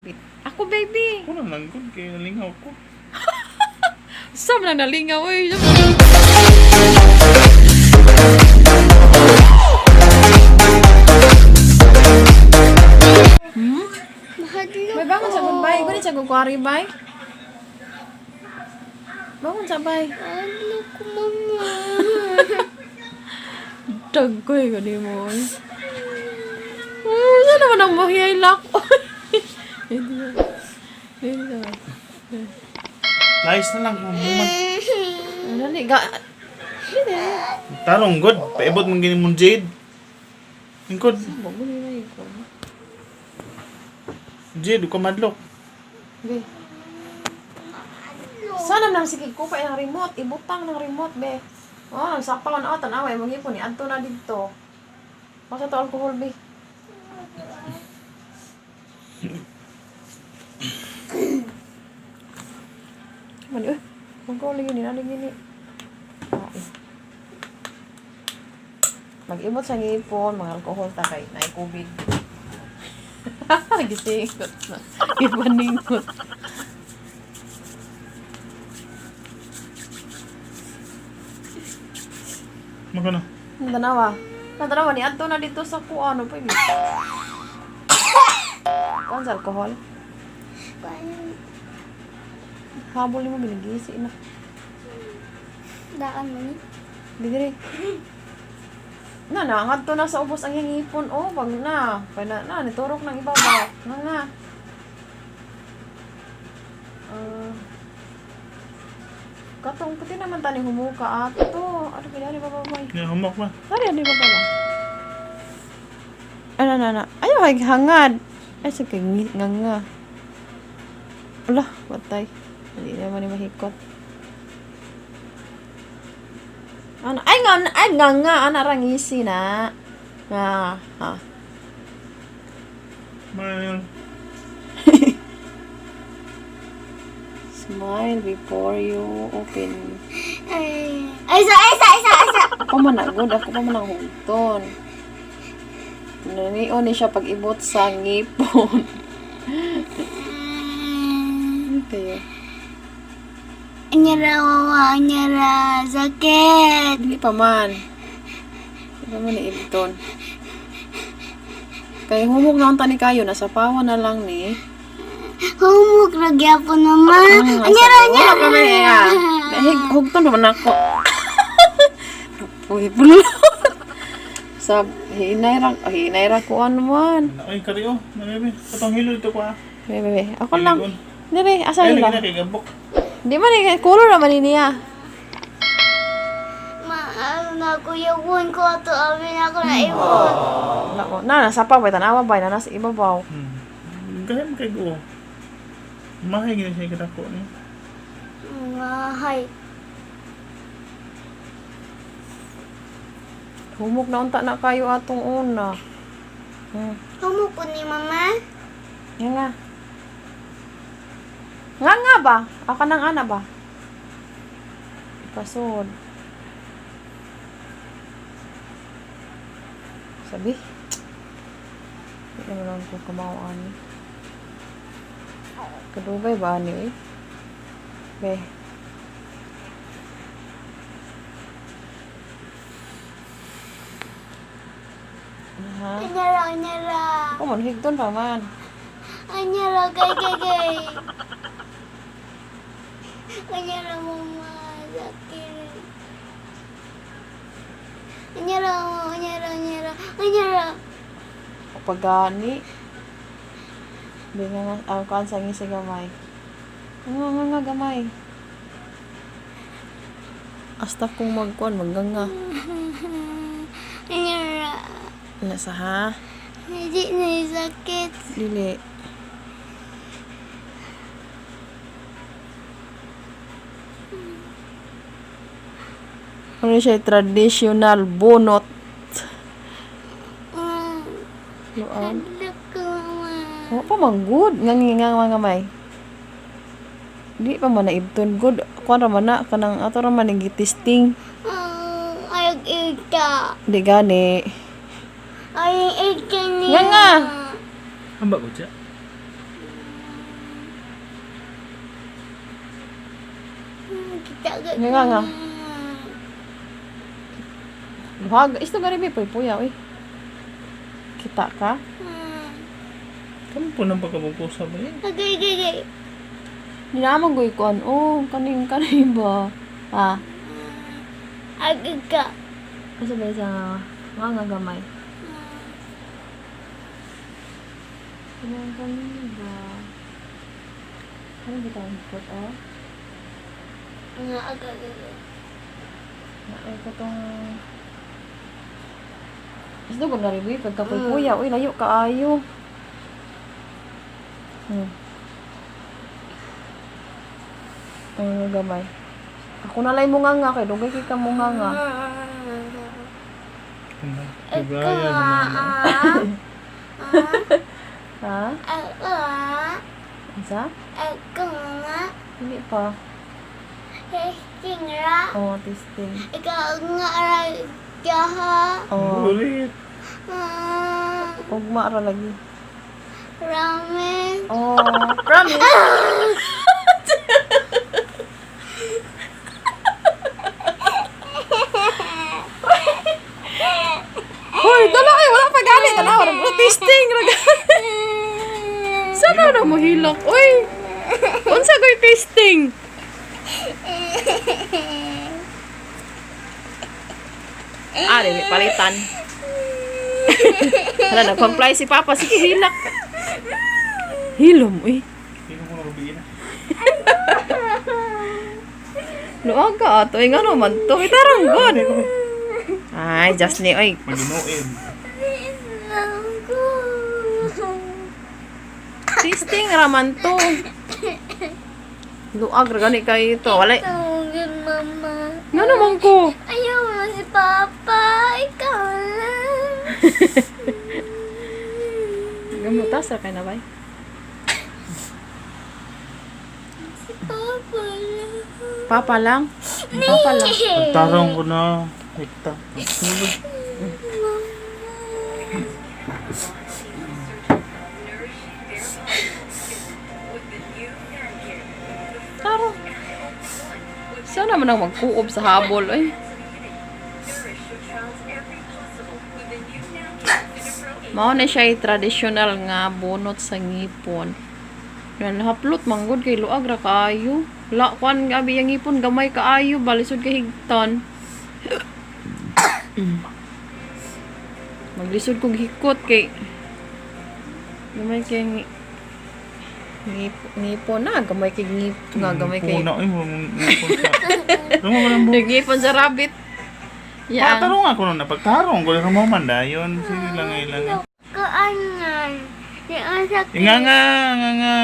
Ako, baby. Ako na lang gud kay nalingaw ko. Sam na nalingaw, oy. Hmm? Mahadlok Bay, bangon sa bay. Guni sa kukwari, bay. Bangon sa bay. Mahadlok ko, mama. Dagkoy, gani mo, oy. Saan naman ang mahiyay lak, oy. Hindi na. Hindi na. Lies na lang kung human. Dali, ga. Dali. Tarong good, paibot man gini mong Jade. Ingkod, Bago ni na ikaw. Jade ko madlok. Be. Sana nang sige ko pa ang remote, ibutang ng remote be. Oh, ang sapaw na oh, tan-awa imong hipon ni adto na didto. Masa to alcohol be. Man, eh, magkaw lagi ni, lagi ni. Ay. Mag-ibot sa ngipon, mga alcohol ta kay na COVID. Gisingot na. Ipaningot. Mako na. Tanawa. Tanawa ni adto na dito sa kuano pa yun. Kuan sa alcohol. Habol nimo binigisi na. Daan mo ni. Dili. Na na ngadto na sa ubos ang iyang ipon oh pag na kay na na niturok ng ibabaw. Na na. Ah. Katong puti naman tani humuka ato. Ano kaya ni bababay? Ya humok ba? Sorry, ano ba ba? Ano na na? Ayaw, ay hangad. Ay, sa kay nga nga. Ala, patay. Hindi naman ni mahikot. Ano? Ay, nga, ay, nga nga. Ana, rangisi na. Nga, ha. Smile. Smile before you open. Ay, ay, sa, ay, sa, ay, sa, ay, sa. Ako man na, good. Ako pa man ang hugton. Nanion ni siya pag-ibot sa ngipon. Ano kayo? Anyara, wawa, anyara, sakit. Hindi pa man. Hindi pa man ni Ibton. Kay humok na unta ni kayo, nasa pawa na lang ni. Humok, nagyapon naman. Ah, Anyara, sabi, anyara. Wala pa man iya. Dahil hugton pa man ako. Puhi pulo. Sa hinay ra, hinay ra ko ano man. Ay kari oh, na bebe. Katong hilo dito ko ah. Bebe, bebe. Ako lang. Hiligon. Dire, asa Ay nila? lagi na kay gabok. Di man ni kulo ra man ni niya. Ma, ano na, kuya, ko ato, amin ako na ibon. Wala ko. Na nasa pawa tanawa ba na nasa ibabaw. Gahim kay go. Mahay gini siya kadako ni. Mahay. Humok na unta na kayo atong una. Humok po ni mama. Nga nga. Nga nga ba? Ako nang ana ba? Ipasod. Sabi. Hindi naman lang ko kamao ani. Kadugay ba ani eh? Be. Aha. Anyara, anyara. Ako man, higton pa man. Anyara, gay, gay, gay. Anyara, mama, sakit. Anyara, mama, anyara, anyara, anyara. Pagani. Di nga nga, ang kuan sa ngisi gamay. Nga nga nga gamay. Asta kung magkuan, magganga. Anyara. Nasa ha? Hindi na sakit. Dili. Ano siya, traditional bunot. Luan. Hadlok ko, mama. Wa pa man good. Nga nga nga nga gamay. Di pa man naibton good. Kuan ra man na kanang ato ra man ning gitisting. Oh, ayag ita. Di gani. Ayag ita niya. Nga nga. Hamba ko siya. Kita ka. Nga, nga, nga. Buhag, isto gani bi puy-puya oy. Kita ka? Kamu po nang pagkabukusa ba yun? Agay, agay, agay. Di naman goy kuan. Oh, kaning kaning ba? Ah, Agay ka. asa ba sa nga nga gamay? Kaning kaning ba? Ano ba tawag hikot oh? Nga, agay, agay. Naay ko tong Isto ko na rin pagkapuy-puya. Uy, layo kaayo. Ang gamay. Ako na lang mo nga nga kay dugay kay ka mo nga nga. Ako, Kaya naman. ah. Ha? Ako, ah. Unsa? Ako nga. Hindi pa. Testing ra. Oh, testing. Ikaw nga ra jaha. Oh, Ulit. Ah, ugma ra lagi. ramen. Oh, promise. Hoy, dala ay wala pa gani tanaw ra testing ra gani. Sana na mo hilok? Uy. Unsa koy testing? Ah, dili palitan. Hala, nag-comply si Papa. Sige, hilak. Hilom, uy. Sino mo na na? Luag ka ato. Ay, nga naman to. Ay, tarong god. Ay, Justin, oy. Maginuin. Testing raman to. Luag ra gani kay ito. Wala. Tawagin mama. Nga naman ko. Ayaw mo si Papa. Ikaw lang. Gamutas ra kay na bay. Si Papa lang. Papa lang. Papa lang. Pagtarong ko na. Hekta. Taro. Sana man ang magkuob sa habol, oy. Mao na siya traditional nga bunot sa ngipon. Yan, haplot manggod kay luag ra kaayo. La kwan gabi ang ngipon gamay kaayo balisod kay higtan. Maglisod kog hikot kay gamay kay ngipon na gamay kay ngip nga gamay kay Puna. Ay, ngipon sa. Tungo ko lang buhok. ngipon sa rabbit. Yan. Patarong ako nun. Pagtarong ko lang mo man dayon. Sige lang ay lang. Kaanan. Di ang sakit. Nga nga nga nga.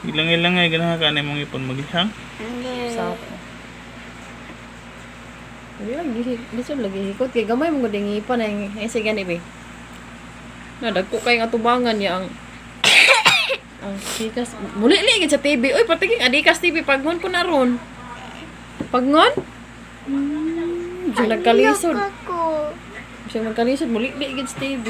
Ilang ilang ay ganahan ka na imong ipon magisang. Hindi. Sa Dili lang lisod lagi hikot kay gamay mo gud ang ngipon ay ay sige gani be. Na dagko kay nga tubangan niya ang ang sikas muli li gid sa TV. Oy patiging adikas TV pagngon ko na ron. Pagngon? Siya nagkalisod. Ayok ako. Siya nagkalisod muli li gid sa TV.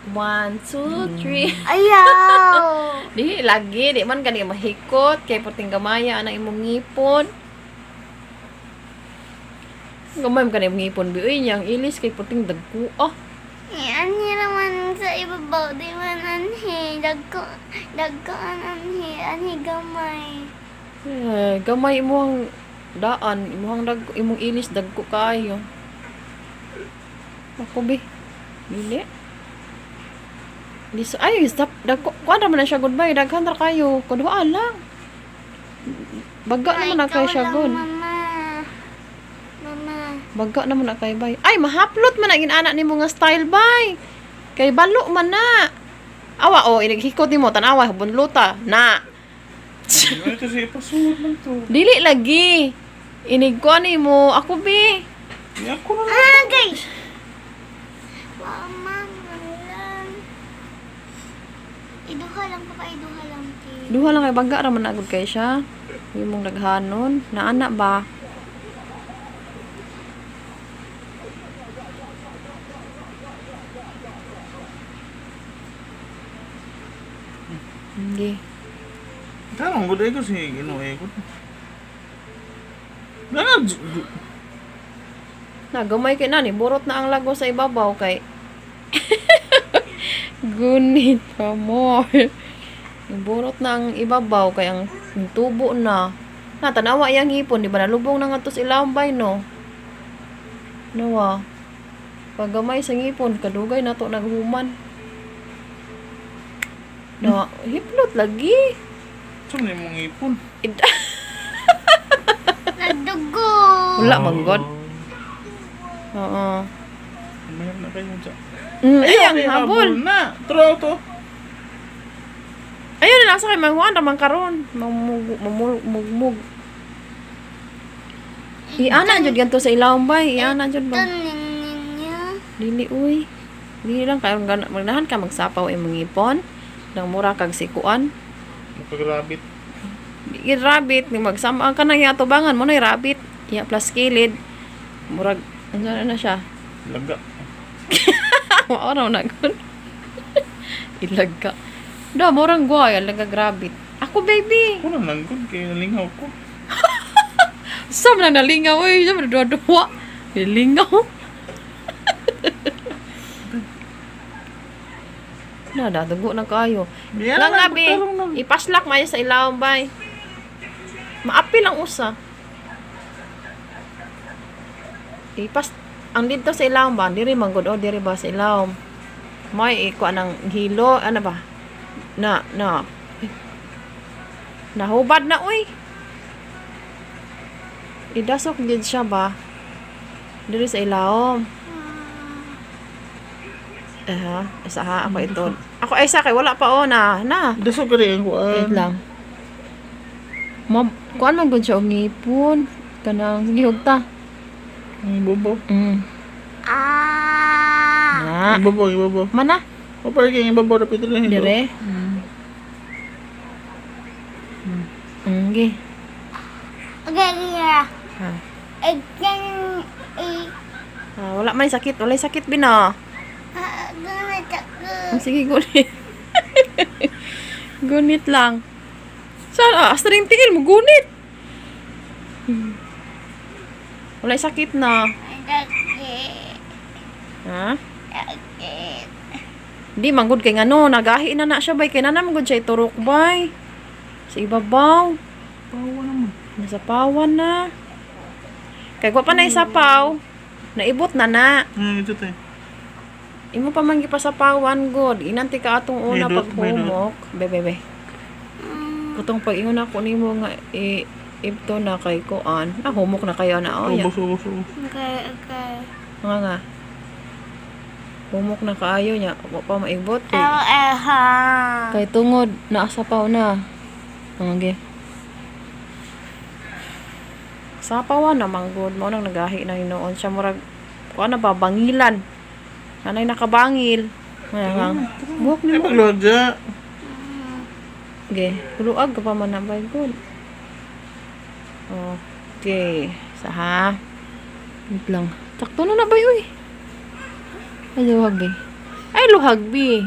One, two, three. Ayaw. Di lagi di man kani mahikot kay puting gamaya anang imong ngipon. Gamay man kani imong ngipon bi uy niyang ilis kay puting dagko ah. Eh, Anhi naman sa ibabaw, di man anhi. Dagko, dagko ang anhi, anhi gamay. Eh, gamay imong daan, imong dag imong ilis dagko kaayo. Ako bi. Dili. Di so ay stop dagko kuan ra man na siya goodbye daghan ra kayo kuduha lang. Baga naman na Ay, kayo ikaw siya lang, good. Mama. Mama. Baga naman na kay bay. Ay, mahaplot man ang inana nimo nga style bay. Kay balo man na. Awa oh, inighikot nimo tan-awa bunluta na. Ay, kasi ipasuot lang to. Dili lagi. Inig ko ani mo ako bi. Di ako na lang. Agay! Mama, malang. lang pa kay duha lang ti. Duha lang kay baga ra man na gud kay siya. Imong daghanon, naana ba? Hindi. Tarong gud ko si Ginoo ko. Nga Na gamay kay nani, burot na ang lago sa ibabaw kay gunit pa more. Burot na ang ibabaw kay ang tubo na. Na tanawa iyang hipon, di ba nalubong na nga to sa ilambay no. Nawa. Paggamay sa ngipon, kadugay na to naghuman. Na, hiplot lagi. Sa man imong ipon. Nagdugo. Wala man god. Oo. Mayroon na kayo dyan. Ay, ang habol. Na. Tro to. Ayun na nasa kay manguan ramang karon. Mamug mamug. Iana jud ganto sa ilawom bay, iana jud ba. Ito ninyo. Dili uy. Dili lang karon gana magnahan ka magsapaw imong ngipon. Nang mura kag sikuan. Makagrabit. Di rabbit ni magsama ka nang yatubangan mo na rabbit. Ya plus kilid. Murag ano na, na siya. Laga. Mao raw na gud. Ilaga. Da murang guay alaga rabbit. Ako baby. Ako na lang gud kay nalingaw ko. Sa man nalingaw oy, sa man duwa-duwa. Nilingaw. Na dadugo na kayo. Biya Lang na nga, be. Ipaslak mayo sa ilawom bay. Maapil ang usa. Ipas ang dito sa ilawom ba, diri man gud oh, diri ba sa ilawom. May ikuan ang hilo, ano ba? Na na. Ay. Nahubad na uy. Idasok gid siya ba? Diri sa ilawom. Eh, isa ha, ako ito. Ako ay sa kay wala pa oh na. Na. Dasog ka rin kuan. Wait lang. Ma, kuan man gud siya og ngipon. Kanang gihugta. Ang ibabaw. Ah. Na. Ibabaw, ibabaw. Mana? O pala kay ibabaw rapid rin. Dire. Gi. Okay, yeah. Ha. Again, eh, Ah, wala man sakit, walay sakit bina. ah, gonna Ah, sige, gunit. Gunit lang. Saan? Ah, hasta rin tiil mo, gunit. Walay sakit na. Sakit. Ha? Sakit. Di manggod kay ngano, nagahi na na siya bay kay na manggod siya iturok bay. Sa ibabaw. Pawa naman. Nasa pawan na. Kay wa pa na isapaw. Naibot na na. Ito tayo. Imo pa man gipasapawan god. Inanti ka atong una May dot, may dot. paghumok. Be be be. Kutong pag ingon ako nimo nga i ibto na kay kuan. Ah, humok na kayo na oh. Ya. Ubos, ubos, ubos. Okay, okay. Nga nga. Humok na kaayo niya. Wa pa maibot. Kay, Oh, eh, ha. kay tungod naasapaw na. Okay. Sapawan na manggod mo nang nagahi na hinuon siya murag kuan na ba bangilan. Anay nakabangil. Nga nga. Buhok Ay, ni mo. pagluwag dya. Okay. Luag ka pa man na by good. Okay. Sa ha. Wait lang. Sakto na na ba uy? Ay, luhag bi. Ay, luhag bi.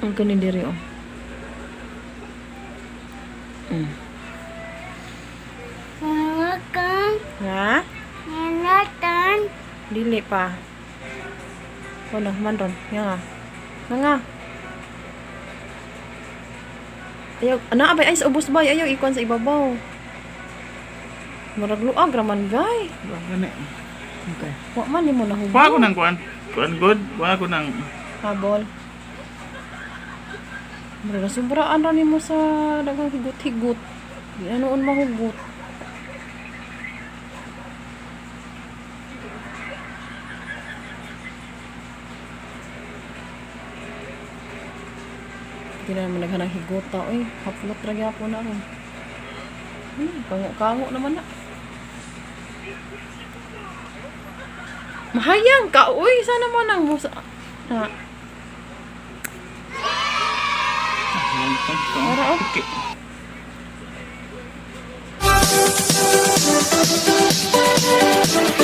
Ang kani diri oh. Nangatan. Ha? Nangatan. Dili pa. Wala man ron. Nga nga. Nga nga. Ayaw, ana abay ay sa ubos bay ayaw ikuan sa ibabaw. Murag luag raman bay. Luwag na ni. Okay. Wa man nimo nahubog. Kuha ko ng kuan. Kuan good. Kuha ko ng... Habol. Murag nasubraan ra nimo sa daghang higot-higot. Di na noon mahugot. Di na naman naghanang higota. Uy, haplot ra gyapon na ron. Kango-kango naman na. Mahayang ka, uy! Sana mo nang musa. Na. Ara, oh. Okay.